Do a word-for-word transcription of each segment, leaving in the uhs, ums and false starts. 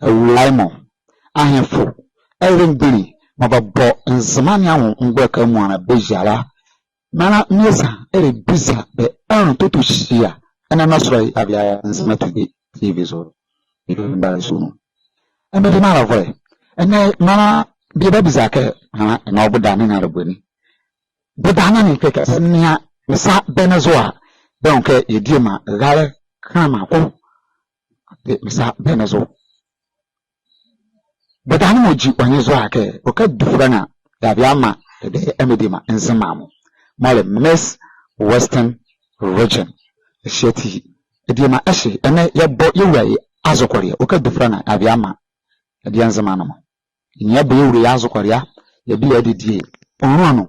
awulae mɔ, ahenfo, ɛlɛmgbunli mɔɔ bɛbɔ Nzema ne anwo mgbɔlɔhɔ amuala bɛyia la, mara mbiza ɛlɛbiza bɛ anlototohyia ɛnɛ nɔsolɛ ye a bia Nzema Today TV zo. Ɛmɛ de mara vɔlɛ. Ɛnɛ mara bie babiza kɛ, mara ɛnɛ ɔbodane ne a le boni? Bodane ne kɛ, kɛ saa nea me sa bɛ ne zo a, bɛnwu kɛ yɛ diema raalɛ kɛnlɛma ko. Ɔde me sa bɛ ne zo. Bodane mɔɔ gyi ɔ nye zo a kɛ, ɔkadu fɛlɛ ne a, yɛbava yeamaa ɛdayɛ ɛ mediema Nzema mɔ, mɔɔ le Miss Western Region. Ɛhye ati, adiema ɛhye, ɛnɛ yɛbɔ yɛwula ye azɔkɔlea, ɔkadu fɛlɛ ne a, yɛbava yeamaa ɛdayɛ Nzema ne mɔ. Ɛnee yɛbɔ yɛwula ye azɔkɔlea, yɛbie yɛ adidie, ɔnloa nu,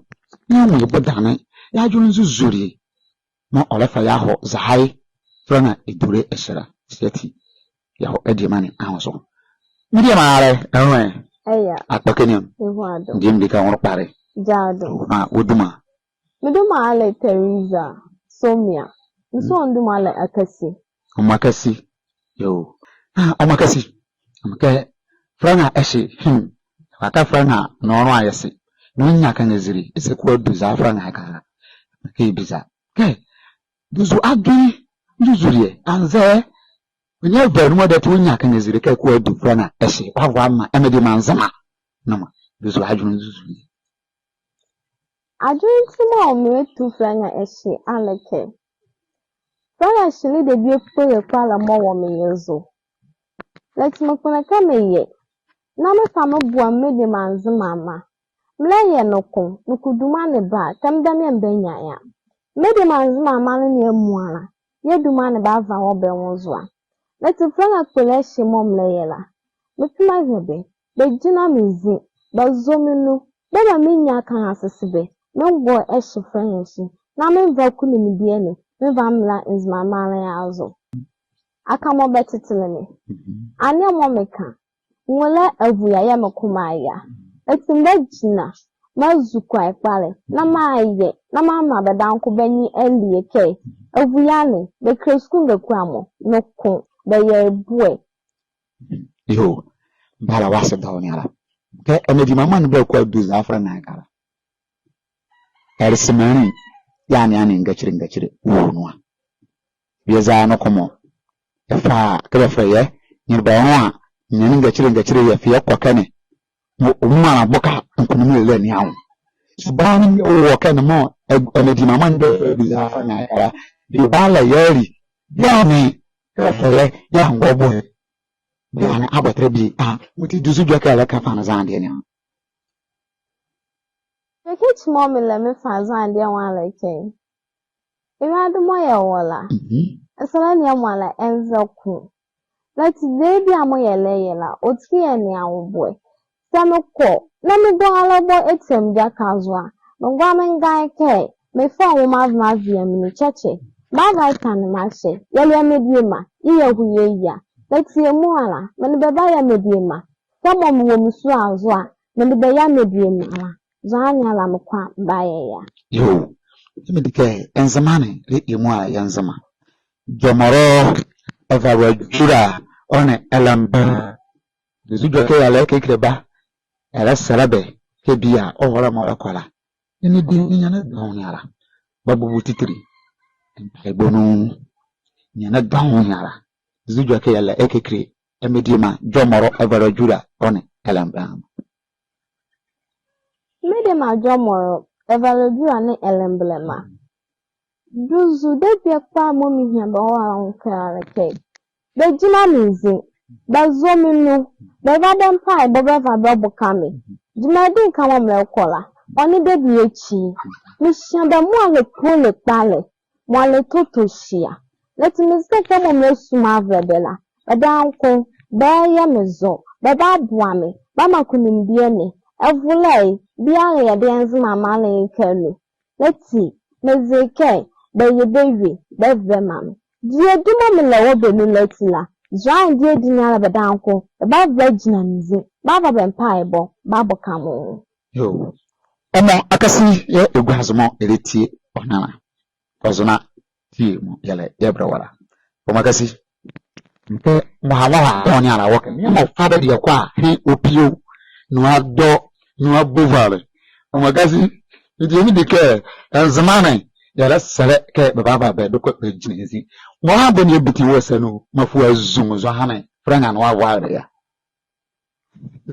na yɛanwu ye bodane, yɛ adwenle nzuzulɛ mɔɔ ɔlɛfa yeahɔ zɔhane fɛlɛ ne a ɛdule ɛhye la. Ɛhye ati, yɛhɔ adiema ne anwo zo. Me diema raalɛ, ɛnrɛlɛ? Ɛyɛ. Akpakɛ ninyɛne. Ɛnrɛlɛ. Ɛdeɛ mɔɔ di ka, wondokpalɛ? Gyaado. Ɔha, wɔ duma? Me duma a le Teresa Somia. Nso ɔ duma a le Akasi. Ɔmɔ Akasi. Yoo. Ah, Ɔmɔ Akasi. Ɔmɔ kɛ fɛlɛ ne a ɛhye, hmm. Ɔka fɛlɛ ne a, na ɔnloa yɛ se. Na ɔnyia ɛkɛ nzule, ɛse kɛ ɔdu zɔhane fɛlɛ ne a ɛkɛ la. Kɛ biza kɛ, duzu adwenle nzuzulɛ, anzɛɛ ɔnyia ɛva nu mɔɔ ɛdɛtɛ ɔnyia ɛkɛ nzule kɛ ɔdu fɛlɛ ne a ɛhye, ɔvale ɔmaa ɛ mediema Nzema ne mɔ, duzu adwenle nzuzulɛ. Adwenle ti mɔɔ melɛtu fɛlɛ ne a ɛhye a le kɛ, fɛlɛ ne a ɛhye le debie kpole kpalɛ mɔɔ wɔ me ye zo. Ɛhye ati mekpondɛ kɛ meyɛ, na mefa meboa me mediema Nzemama. Melɛyɛ noko, noko duma ne ba, kɛ medame a mebanyia ye a. Me mediema Nzemama ne amuala, yɛ duma ne bava wɔ bɛ nwo zo a. Ɛhye ati fɛlɛ ne a kpole ɛhye mɔɔ melɛyɛ la, mepɛ mɛhwɛ bɛ, bɛgyinla me nzi, bɛzɔ me nu, bɛmaa menyia ɛkɛ nzesebɛ, mengɔle ɛhye fɛlɛ ne a ɛhye, na menva kunimdie ne, menva mra Nzemama ye azo. Aka mɔɔ bɛtetele me. Aneɛ mɔɔ meka, nwolɛ avua yɛɛ meko meayɛ a. Ati mebagyinla, meazu kua ye kpalɛ, na meayɛ, na meamaa bɛdabɛ noko bɛ nye alie kɛ, avua ne, bɛkile sukuu ngakula mɔ, noko, bɛyɛ ye boɛ. Yoo, mbala wɔ ase dɔɔnwo ne ala. Kɛ ɛ mediema ne bɛkɔ adu zɔhane fɛlɛ ne a ɛkɛ la, ɛlɛsɛ menli, yɛɛ ɛnee anee ngakyile ngakyile wɔ nu a. Bie zɔhane noko mɔ, yɛfa kɛ bɛfɛlɛ yɛ, nyenlebɔ nwo a, nyenle ngakyile ngakyile yɛfa yɛkɔ ɛkɛ ne, mɔɔ ɔmuala boka nkunimlelɛ ne anwo. Sugbɔnalɛ ne wɔ ɛkɛ ne mɔɔ ɛ mediema ne bɛkɔ adu zɔhane fɛlɛ ne a ɛkɛ la, bie bala yɛɛ ali, bie ɛnee kɛ bɛfɛlɛ yɛ, yɛɛ angɔ boɛ. Bie ɛnee abɔtele bie a, mɔti duzu edwɛkɛ yɛlɛka ɛfa zɔhane deɛ ne anwo. Kɛkɛ ti mɔɔ melɛ mefa zɔhane deɛ anwo a le kɛ, ɛwulade mɔɔ yɛwɔ la, ɛsɛlɛ ne amuala ɛnzɛ ko. Ɛhye ati debie a mɔɔ yɛlɛyɛ la, ɔti kɛ yɛnea ye boɛ. Saa mekɔ, na megɔnla bɔ atiamɔ gyakɛ zo a, megɔnla menga ye kɛ, mefa nwoma meva mevea me nu kyɛkyɛ. Bava ye tane meahyɛ, yɛlɛyɛ mediema, yɛyɛ hu yɛyia. Ɛhye ati amuala, me nee bɛ bayɛ mediema. Kɛmɔ mewɔ me sua zo a, me nee bɛ yɛ mediema la. Zɔhane ala mekɔ a mebayɛ ye a. Yoo, yemɔ di kɛ, Nzema ne, le yemɔ a yɛ Nzema. Jɔmɔlɔ, ɛvalɛwula, ɔ nee ɛlɛmbɛlɛma. Duzu edwɛkɛ yɛlɛ ɛkekile bɛ a, ɛlɛsɛlɛ bɛ kɛ bie a, ɔwɔ la mɔɔ ɛkɔ la, ɛnee bie ninyɛne dɔɔnwo ne ala. Babo bu titili. Mpaebɔ nu, ninyɛne dɔɔnwo ne ala. Duzu edwɛkɛ yɛlɛ ɛkekile ɛ mediema jɔmɔlɔ, ɛvalɛwula, ɔ nee ɛlɛmbɛlɛma. Me mediema jɔmɔlɔ, ɛvalɛwula nee ɛlɛmbɛlɛma. Duzu debie kpalɛ mɔɔ mehia bɛ wɔ la nwo ɛkɛ la le kɛ, bɛgyinla me nzi, bɛzɔ me nu, bɛva bɛ mpaebɔ bɛva bɛboka me. Gyima di nka mɔɔ melɛkɔ la, ɔ nee debie ekyi. Mehyia bɛ mɔɔ le kpole kpalɛ, mɔɔ le totohyia. Ɛhye ati meze kɛ kɛmɔ melɛsu mevɛlɛ bɛ la, bɛdabɛ noko bɛyɛ me zɔ, bɛbaboa me, bɛamaa kunimdie ne, ɛvolɛ ye, biala yɛde yɛ Nzema maanle ye ɛkɛ nu. Ɛhye ati meze kɛ bɛyɛ bɛwie, bɛva bɛmaa me. Diedi mɔɔ melɛ wɔ bɛ nu la ati la, zɔhane diedi ne ala bɛdabɛ noko bɛbava bɛagyinla me nzi, bɛava bɛ mpaebɔ bɛaboka me nwo. Yoo. Ɔmɔ Akasi yɛɛ ɛgua zo mɔɔ ɛlɛtie ɔ ne ala. Ɔzo na tie mɔɔ yɛlɛ yɛbɛlɛ wɔ la. Ɔmɔ Akasi. Kɛ mɔha mɔha kɔ ne ala wɔ kɛ, nea mɔɔ fa bɛdeɛ kɔ a, he ɔpie o, nu adɔ, nu abo vale. Ɔmakɛse, medie medi kɛ, Nzema ne, yɛlɛsɛlɛ kɛ bɛbava bɛdokɔ bɛgyinla ɛ nzi. Mɔɔ bɔ ne ɛbiti wɔ sa nu, mafo azuŋ zɔhane, fɛlɛ nrɛlɛ ne wɔ vale ya.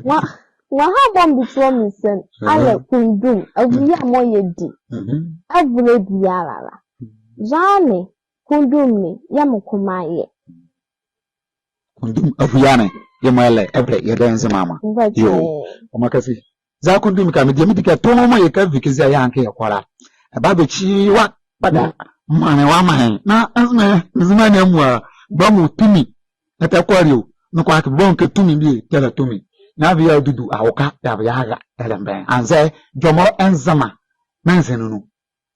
Wa, wɔha bɔ mbiti wɔ me sa nu, alɛ kundum, awuya mɔɔ yɛdi. Ɛvolɛ biala la. Zɔhane, kundum ne, yɛɛ mekoma yɛ. Kundum awuya ne, yɛɛ mɔɔ ɛlɛ, ɛvolɛ yɛdayɛ Nzemama. Yoo, ɔmakɛse. Zɔhane kundum ka medie medi kɛ tɔmɔ mɔɔ yɛka Vic Zee yɛanke yɛkɔ la. Ɛbava bɛkyi wɔ kpɔda, maanle wɔ maanle. Na, ɛnzɛ, Nzema ne amuala, bɛnwu tumi. Ɛtɛ kɔle o, noko akee bɛnwu kɛ tumi bie, tɛlɛ tumi. Na bie yɛɛ dudu awoka, yɛava yɛara, ɛlɛmbɛ. Anzɛɛ, dwɔmɔlɔ Nzema, na nzenu nu.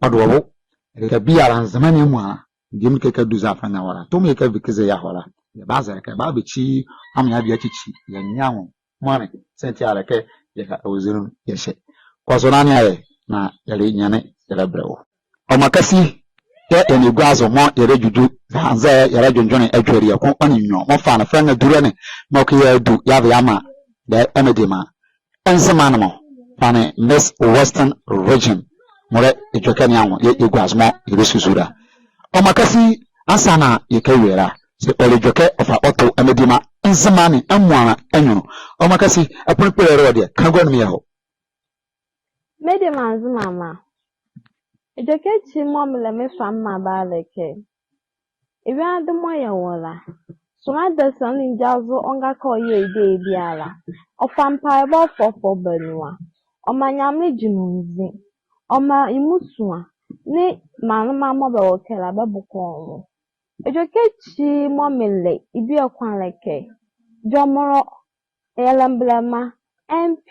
Ɔdo ɔ bo. Ɛleka biala Nzema ne amuala. Medie medi kɛ kadu zɔhane fɛlɛ nrɛlɛ wɔ la. Tɔmɔ yɛka Vic Zee yɛahɔ la. Yɛbazɛlɛ kɛ, ɛbava bɛkyi, amaa yɛava yɛakyikyi, yɛ nyia nwo. Mɔɔ ne, sɛnti a le kɛ, yɛka ɔzenu, yɛhyɛ. Kɔ zo na nea yɛ, na yɛle nyane, yɛlɛbɛlɛ o. Ɔmakɛse, yɛɛ yɛnlɛgua zo mɔɔ yɛlɛdwudwu, anzɛɛ yɛlɛdwendwene adwelie ko ɔ nee nwiɔ, mɔɔ fa ne fɛlɛ nrɛlɛ dule ne, mɔɔ kɛ yɛadu, yɛava yɛamaa, dɛ, ɛ mediema. Nzema ne mɔ, fa ne Miss Western Region, mɔɔ le edwɛkɛ ne anwo, yɛɛ yɛgua zo mɔɔ yɛlɛsuzu la. Ɔmakɛse, ansaana yɛkawie la, saa ɔle edwɛkɛ ɔfa ɔto ɛ mediema Nzema ne amuala anyunlu. Ɔmakɛse, aponle kpole ɛlɛwɔ deɛ, ka gua nu mɔɔ yɛhɔ. Mediema Nzemama. Edwɛkɛ ekyi mɔɔ melɛ mefa mema bɛ a le kɛ, ewiade mɔɔ yɛwɔ la, sonla adasanli ngya zo ɔngakɔ ɔyɛ ye debie biala. Ɔfa mpaebɔ fɔfɔ ba nu a, ɔmaa Nyamenle gyi nu nzi, ɔmaa ye musua nee maanlema mɔɔ bɛwɔ ɛkɛ la bɛboka ɔ nwo. Edwɛkɛ ekyi mɔɔ melɛ ye bieko a le kɛ, dwɔmɔlɔ, yɛlɛmbɛlɛma, M P,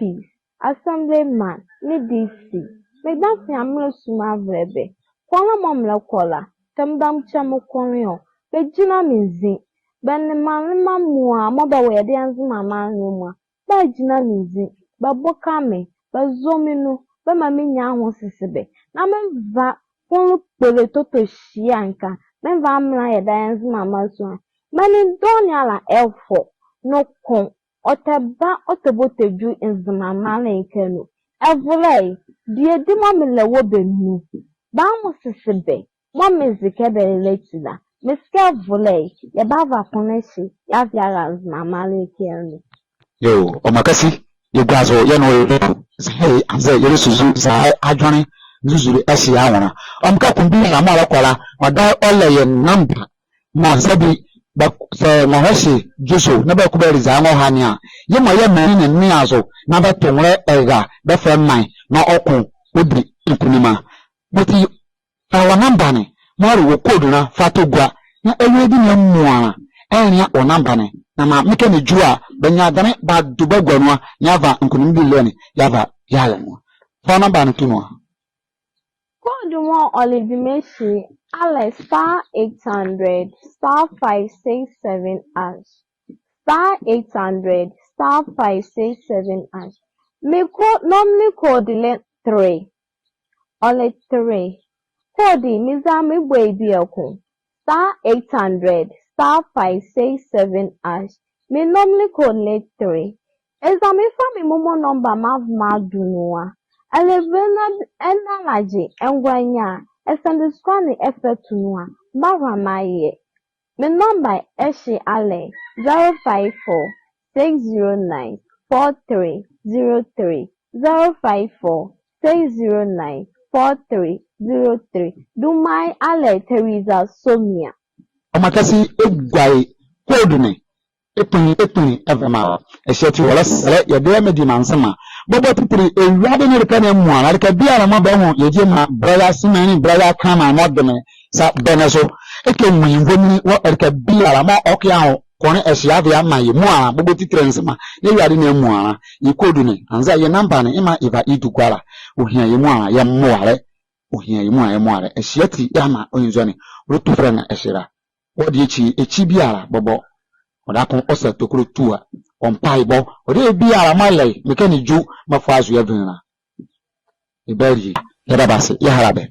assemblyman nee D C, megbɛse ameasuma ɛvolɛ bɛ, kɔla mɔɔ melɛkɔ la, tɛ me ba me kyɛ me kɔnle ɔ, bɛgyinla me nzi, bɛ nee maanlema muala mɔɔ bɛwɔ yɛdayɛ Nzemama ne amuala, bɛagyinla me nzi, bɛboka me, bɛzo me nu, bɛmaa menyia ahosesebɛ, na menva kɔnle kpole tɔtɔ hyia nka, menva mrɛla yɛdayɛ Nzemama sua. Menli dɔɔnwo ne ala ɛfɔ, noko ɔtɛba ɔtɛbɔ tɛdwu Nzemama ne ɛkɛ nu. Ɛvolɛ ye, deɛ di mɔɔ melɛ wɔ bɛ nu, bɛ ahosesebɛ mɔɔ meze kɛ bɛlɛla ati la, mese kɛ ɛvolɛ ye, yɛbava kɔnle ɛhye, yɛava yɛara Nzemama ne ɛkɛ nu. Yoo, ɔmakɛse, yɛgua zo yɛnea ɔ, zɛhae, anzɛɛ yɛlɛsuzu zɛhae adwenle, zuzule ɛhye anwo la. Ɔmeka kɛ biala mɔɔ ɔlɛkɔ la, ɔdaye ɔlɛ yɛ nɛmba, mɔɔ zɛbi, bɛ, sɛ nrɛhɔhye gyo zo, na bɛko bɛli zɛhae nrɛhɔhane a, yemɔ yɛɛ menli ne nea zo, na bɛto nwolɛ ɛra, bɛfa maa ye, na ɔko ɔdi nkunlima. Ɔti, fa wɔ nɛmba ne, mɔɔ le wɔ code ne, fa tɔ gua, na awie di ne amuala, ɛnlea wɔ nɛmba ne, na maa mekɛ ne dwu a, bɛnyia adenle bɛado bɛagua nu a, na yɛava nkunlimi dilɛ ne, yɛava yɛara nu a. Fa wɔ nɛmba ne to nu a. Code mɔɔ ɔle dwuma ɛhye a le star eight hundred star five six seven hash. Star eight hundred star five six seven hash. Me co-, normally code le three. Ɔle three. Code, meza mebɔ ye bieko. Star eight hundred star five six seven hash. Me normally code le three. Eza mefa me momo nɔmba mava mado nu a, ɛlɛva ɛnlagye, ɛngoanyia, ɛsɛnde sukwane ɛfa to nu a, mebahola mayɛ. Me nɔmba ɛhye a le zero five four six zero nine four three zero three, zero five four six zero nine four three zero three. Duma ye a le Teresa Somia. Ɔmakɛse, ɛgua ye code ne, ɛkpinli, ɛkpinli ɛva ɛmaa wɔ. Ɛhye ati wɔlɛsɛlɛ yɛdayɛ mediema Nzema bɔbɔ titili, awiade ne ɛleka ne amuala, ɛleka biala mɔɔ bɛnwu yɛ gyima, bɛlɛyɛ asemanli, bɛlɛyɛ akraman mɔɔ de me sa bɛ ne zo. Ɛkɛ nwu ye nvɔmenli wɔ ɛleka biala mɔɔ ɔkɔ yeaho kɔnle ɛhye yeava yeamaa ye muala bɔbɔ titili Nzema, yɛ awiade ne amuala, ye code ne, anzɛɛ ye nɛmba ne, yemɔ yɛva yedu gua la. Ɔhia ye muala yɛ mboalɛ. Ɔhia ye muala yɛ mboalɛ. Ɛhye ati yeamaa ɔnyunzɔ ne ɔlɛtu fɛlɛ nrɛlɛ ɛhye la. Ɔdi ekyi, ekyi biala bɔbɔ, ɔdaye ko ɔsa tokolo tua, ɔ mpaebɔ, ɔdaye biala mɔɔ ɛlɛ ye, mekɛ ne dwu, mafo azo yeavinli la. Yɛbalie, yɛda bɛ ase, yɛha la bɛ.